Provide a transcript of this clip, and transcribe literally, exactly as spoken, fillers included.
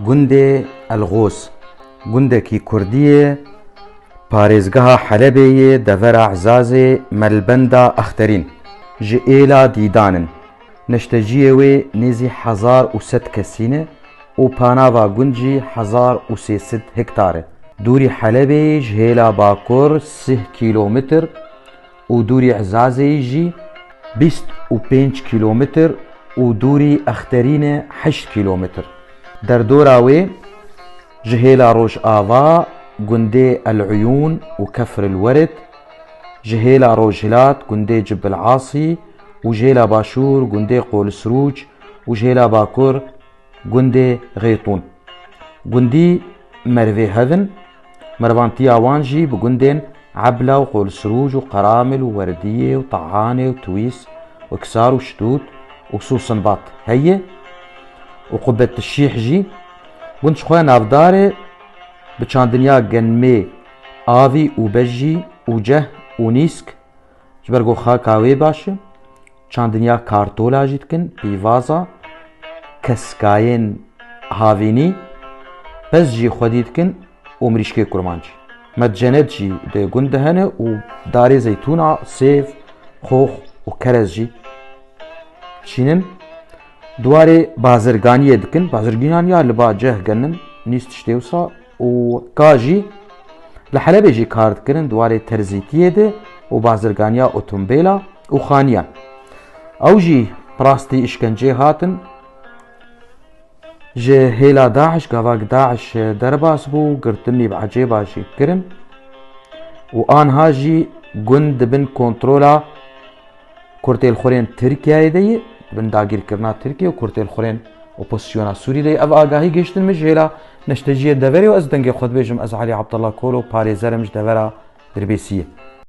Gundê Elxoz, gundekî kurdî ye, parêzgeha Helebê yê, devera Ezazê, melbenda Exterîn. Ji êla Dîdan in. Neşteciyê wê nêzî hezar û sed kesî ne û panava gund jî hezar û sê sed hektar e. Dûrî Helebê ji hêla bakur sih kîlometr û dûrî Ezazê jî bîst û pênc kîlometr û dûrî Exterîne heşt kîlometr. Derdora wê ji hêla rojava gundê El Uyûn û Kefr El Werid, ji hêla rojhilat gundê Cib El Asî û ji hêla başûr gundê Qolisrûc û ji hêla bakur gundê Xêtûn. Gundî merivê hev in, merivantiya wan jî bi gundên Ebla û Qolisrûc û Qeramil û Werdiyê û Tehanê û Twîs û Ksar û Ştût û Sûsinbat heye û Qubetişîh jî. Gund ji xwe navdar e bi çandiniya genmê, avî û bejî û ceh û nîsk, ji ber ku xaka wê baş e. Çandiniya kartola jî dikin, pîvaza, keskayên havînî, pez jî xwedî dikin û mirîşkê kurmancî. Medcenet jî di gund de hene û darê zeytûna, sêv, xox û kerez jî çînin. Di warê bazirganiyê dikin, bazirgînan ya li ba ceh genin, nîst tiştê wisa û ka jî li Helebê jî kar dikirin di warê terzîtiyê de û bazirganiya otombêla û xaniyan. Ew jî bi rastî îşkencê hatin. Ji hêla DAIŞ, gava ku DAIŞ derbas bû, girtinî bi ecêba jî kirin û anha jî gund di bin kontrola kurtêlxurên Tirkiyeyê de ye, di bin dagîrkirina Tirkiye û kurtêlxurên opozisyona Sûrî de ye. Ev agahî gihiştin min ji hêla neşteciyê deverê û ez dengê xwe dibêjim, ez Elî Abdullah Kolo, parêzer im ji devera Dirbêsiyê.